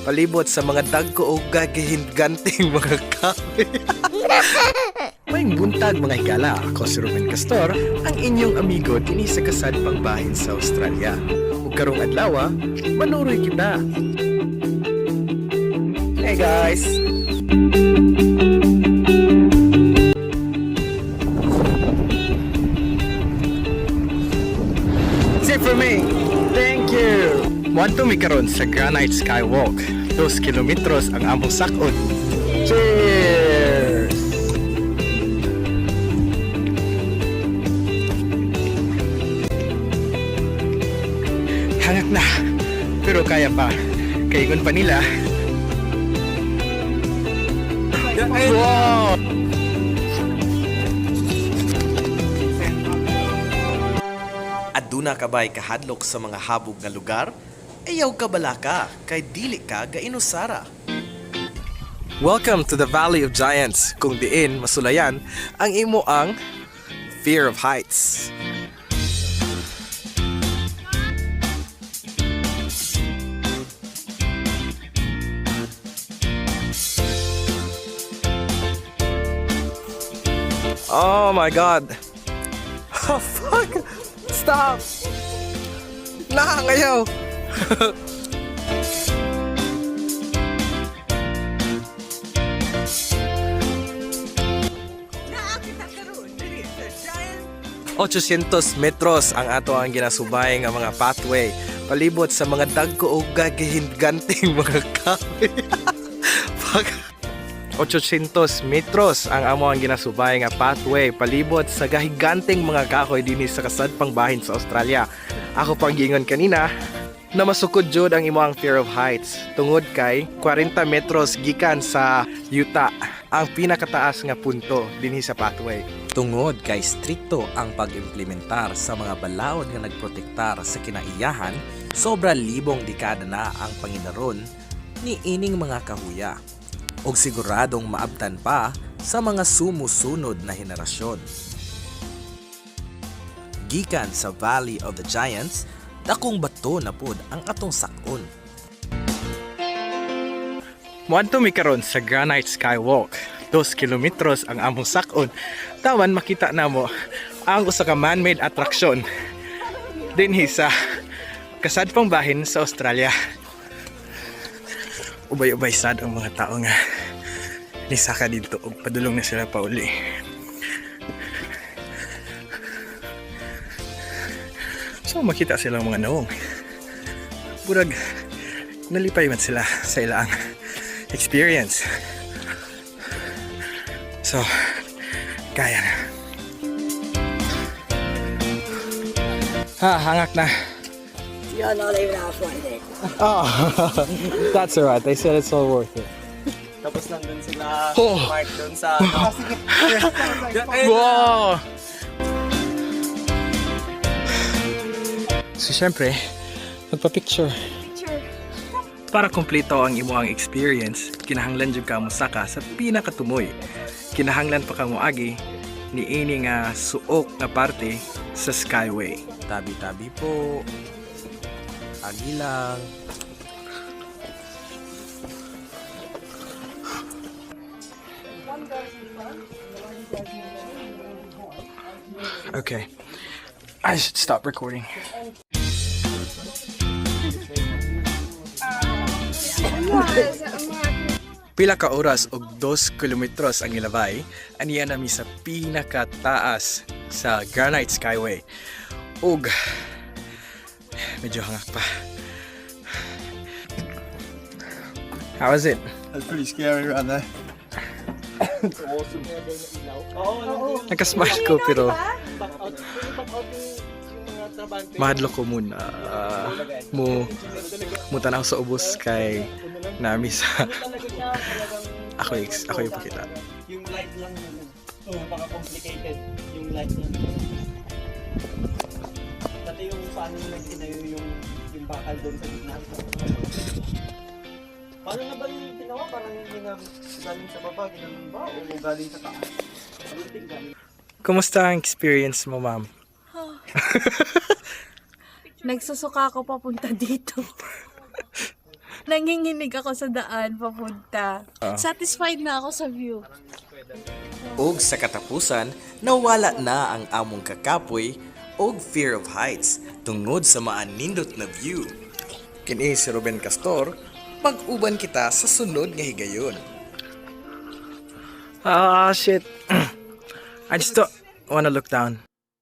Palibot sa mga dagko o gagahinganting mga kahoy. Maayong buntag, mga higala, ako si Ruben Castor, ang inyong amigo dinhi sa kasadpang bahin sa Australia. Ug karong adlaw, manuroy kita. Hey guys! That's it for me. Thank you. Moadto mi karon sa Granite Skywalk. 2 kilometros ang among sak-on. Cheers! Hangak na. Pero kaya pa. Kay ingon pa nila. Wow! Aduna ka ba'y kahadlok sa mga habog nga lugar? Ayaw ka balaka, kay dili ka gainusara. Welcome to the Valley of Giants, kung diin masulayan ang imo ang fear of heights. Oh my God. Oh fuck! Stop! Nakangayaw! 800 metros ang ato ang ginasubay nga mga pathway palibot sa mga dagko o gagahinganting mga kahoy. Fuck. 800 metros ang amo ang ginasubay nga pathway palibot sa gahiganteng mga kahoy dinhi sa kasadpang bahin sa Australia. Ako pang giingon kanina na masukod jud ang imong fear of heights tungod kay 40 metros gikan sa yuta ang pinakataas nga punto dinhi sa pathway. Tungod kay strikto ang pag-implementar sa mga balaod nga nagprotektar sa kinaiyahan, sobra libong dekada na ang pangidaron ni ining mga kahuya. Og siguradong maabtan pa sa mga sumusunod na henerasyon. Gikan sa Valley of the Giants, dakong bato na pod ang atong sak-on. Moadto mi karon sa Granite Skywalk. 2 kilometros ang among sak-on. Tawan makita namo ang usa ka man-made attraction dinhi sa kasadpang bahin sa Australia. Ubay-ubay sad ang mga tao nga nisaka dito ug padulong na sila pauli. So makita silang mga nawong. Burag nalipay man sila sa ilang experience. So, kaya na. Ha, hangak na. You're not even halfway there. Oh, that's alright. They said it's all worth it. Tapos nandun sila, Oh. Mark, dun sa Wow! So, syempre, magpa-picture. Para kumpleto ang imong experience, kinahanglan jud ka mosaka sa pinakatumoy. Kinahanglan pa ka moagi ni ini nga suok nga parte sa Skyway. Tabi-tabi po. Agi lang. Okay. I should stop recording. Pila ka oras og 2 kilometros ang nilabay, aniya nami sa pinakataas sa Granite Skyway. Ug medyo hangak pa. How is it? That's pretty scary right there. Nagka-smile ko pero mahadlok ko muna mo mo tanaw sa ubos kay nami sa ako yung pakita. Yung light lang naman. Oh, napaka-complicated. Yung light lang. Pati yung paano nila tinayo yung bakal doon sa gitna. Paano na ba yung ginawa? Parang hindi na galing sa baba, ginanon ba? O galing sa taas? I don't think galing. Kumusta ang experience mo, ma'am? Nagsusuka ako papunta dito. Nanginginig ako sa daan papunta. Satisfied na ako sa view. Og sa katapusan, nawala na ang among kakapoy og fear of heights tungod sa maanindot na view. Kini si Ruben Castor, mag-uban kita sa sunod nga higayon. Ah, shit. I just don't wanna look down.